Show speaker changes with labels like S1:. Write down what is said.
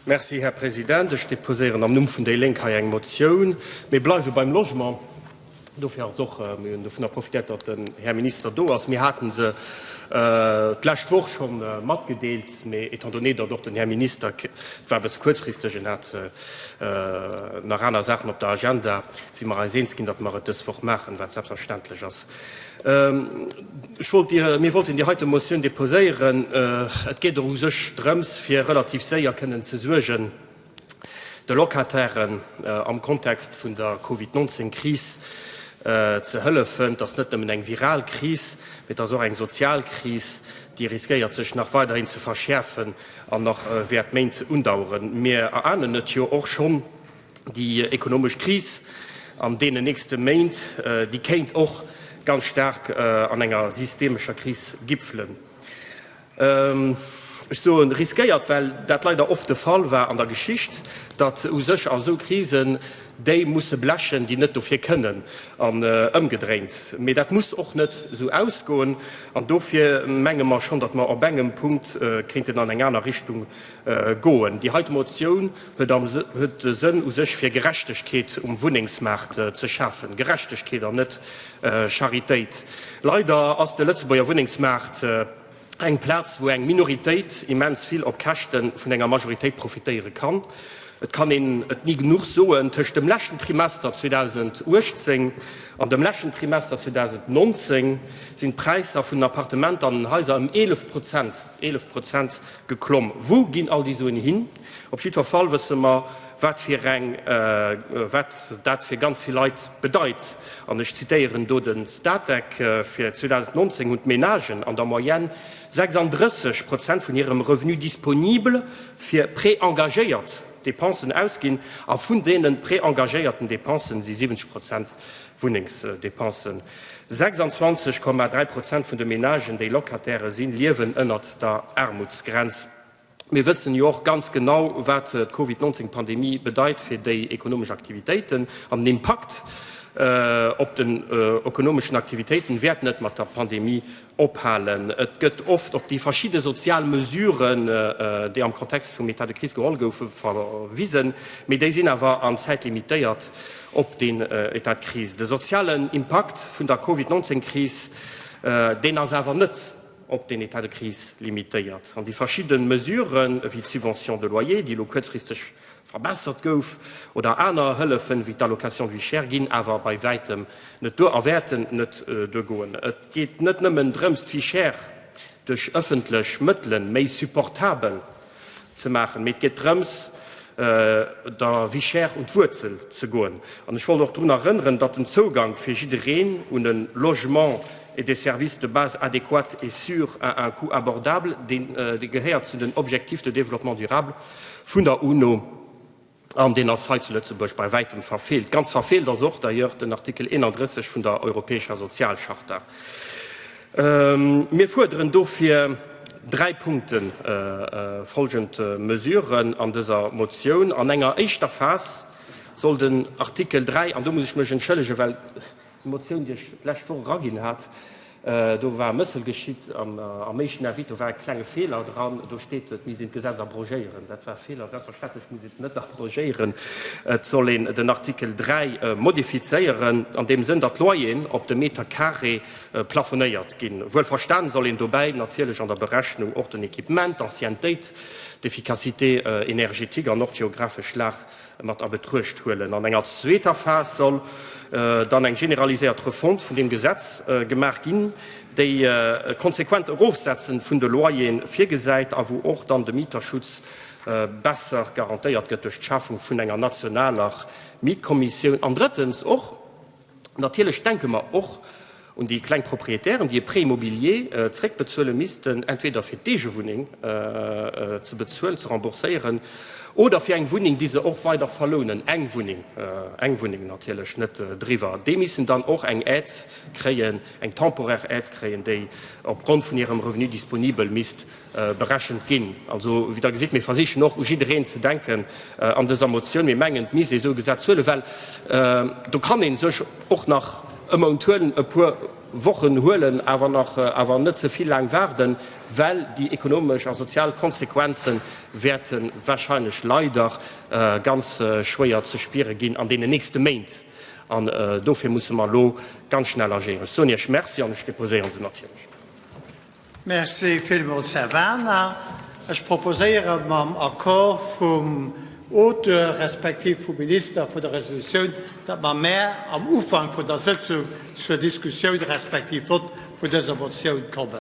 S1: Merci, Här President. Ech déposéieren am Numm vun déi Lénk hei eng Motioun. Mir bleiwe beim Logement. Dofir ass och, mir hunn dovunner profitéiert, datt den Här Minister do ass. Mir hate se d'lescht Woch scho matgedeelt, mee étant donné, datt och den Här Minister, et war e bësse kuerzfristeg, en hat nach aner Saachen op der Agenda, si mer eis eens ginn, datt mer et dës Woch maachen, wat selbstverständlech ass. Ech wollt Dir, mir wollten déi heite Motioun déposéieren. Et geet och u sech drëms, fir relativ séier kënnen ze suergen, de Locatairen am Kontext vun der Covid 19 Kris ze hëllefen. Et ass net nëmmen eng viral Kris, mee et ass och eng sozial Kris, déi riskéiert sech nach weiderhin ze verschäerfen an nach wäert Méint undaueren. Mir erahnen et jo och schonn, déi ekonomesch Kris an deenen nächste Méint, déi kéint och ganz staark an enger systemescher Kris gipfelen. Ech soen riskéiert, well dat leider oft de Fall war an der Geschicht, datt u sech a sou Krisen déi musse blechen, déi net dofir kënnen, an ëmgedréint. Mee dat muss och net esou ausgoen. An dofir menge mer schonn, datt mer op engem Punkt kéinten an eng aner Richtung goen. Déi heite Motioun huet de Sënn u sech fir Gerechtegkeet um Wunnengsmaart ze schafen. Gerechtegkeet an net Charitéit. Leider ass de Lëtzebuerger Wunnengsmaart eng Plaz, wou eng Minoritéit immens vill op Käschte vun enger Majoritéit profitéiere kann. Et kann een et ni genuch soen, Tëscht dem leschten Trimester 2018 an dem leschten Trimester 2019 sinn d'Präisser vun den Appartementer an den Haiser ëm 11 Prozent, 11 Prozent, geklomm. Wou ginn all déi Suen hin? Op jiddwer Fall wësse mer, wat fir eng, wat dat fir ganz vill Leit bedeit. An ech zitéieren do de Statec, Fir 2019 hunn d'Menagen an der Moyenne 36 Prozent vun hirem Revenu disponible fir préengagéiert Dépensen ausginn. A vun deene préengagéierten Dépensen si 70 Prozent Wunnengsdepensen. 26,3 Prozent vun de Menagen, déi Locataire sinn, liewen ënnert der Aarmutsgrenz. Mir wëssen jo och ganz genau, wat d'Covid 19 Pandemie bedeit fir déi ekonomesch Aktivitéiten an den Impakt op den ökonomeschen Aktivitéiten wäert net mat der Pandemie ophalen. Et gëtt oft op déi verschidde sozial Mesuren, déi am Kontext vum État de crise geholl goufen, verwisen, mee déi sinn awer an Zäit limitéiert op den État de crise. De sozialen Impakt vun der Covid 19 Kris, deen ass awer net op den État de crise limitéiert. An déi verschidde Mesuren, ewéi d'Subvention de loyer, déi elo kuerzfristeg verbessert gouf, oder aner Hëllefen, wéi d'Allocation de vie chère, ginn awer bei wäitem net duer a wäerten net duergoen. Et geet net nëmmen drëms, d'Vie chère duerch ëffentlech Mëttele méi supportabel ze maachen, mee et geet drëms, der Vie chère un d'Wuerzel ze goen. An ech wollt och drun erënneren, datt den Zougank fir jiddereen un e Logement et des services de base adéquats et sûrs à un coût abordable, dee gehéiert zu den Objectifs de développement durable vun der UNO. An deen ass hei zu Lëtzebuerg bei wäitem verfeelt. Ganz verfeelt ass och d'ailleurs den Artikel 31 vun der Europäescher Sozialcharta. Mir fuerderen dofir dräi Punkten, folgend Mesuren an dëser Motioun. An enger éischter Phas soll den Artikel 3, an do muss ech mech entschëllegen, well déi Motioun, déi ech d'lescht Woch eraginn hat, do war e Mëssel geschitt am éischten Avis, do war e klenge Feeler dran, do steet, et misst een d'Gesetz abrogéieren. Dat war e Feeler, selbstverständlech muss een et net abrogéieren. Et soll een den Artikel 3 modifizéieren an deem Sënn, datt d'Loyeren op de Meter carré plafonéiert ginn. Wuel verstan soll een dobäi natierlech an der Berechnung och den Equipement, d'Anciennetéit, d'Efficacité énergétique an och d'geographesch Lag mat a Betruecht huelen. An enger zweeter Phas soll dann eng generaliséiert Refonte vun deem Gesetz gemaach ginn, déi e konsequent Erofsetzen vun de Loyere virgesäit a wou och dann de Mieterschutz besser garantéiert gëtt duerch d'Schafung vun enger nationaler Mietkommissioun. An drëttens och, Natierlech denke mer och un déi kleng Proprietären, déi e Prêt immobilier zréckbezuele missten, entweder fir d'Eegewunneng ze bezuelen, ze rembourséieren, oder fir eng Wunneng, déi se och weider verlounen, eng Wunneng, eng Wunneng natierlech, net driwwer. Déi missen dann och eng Aide kréien, eng temporaire Aide kréien, déi opgrond vun hirem Revenu disponibel misst berechent ginn. Also, wéi Der gesitt, mir versichen och u jiddereen ze denken an dëser Motioun. Mir mengen, et misst ee esou e Gesetz huelen, well do kann ee sech och nach e Mount huelen, e puer. Wochen huelen, awer nach awer net ze vill laang waarden, well déi ekonomesch a sozial Konsequenze wäerte wahrscheinlech leider ganz schwéier ze spiere ginn an deenen nächste Méint. An dofir musse mer elo ganz schnell agéieren. Ech soen Iech Merci an ech déposéiere se natierlech.
S2: Merci villmools, Här Werner. Ech proposéiere mam Accord vum Auteur respektiv vum Minister vun der Resolutioun, datt mer mä am Ufank vun der Sëtzung zur Diskussioun respektiv Vott vun dëser Motioun kommen.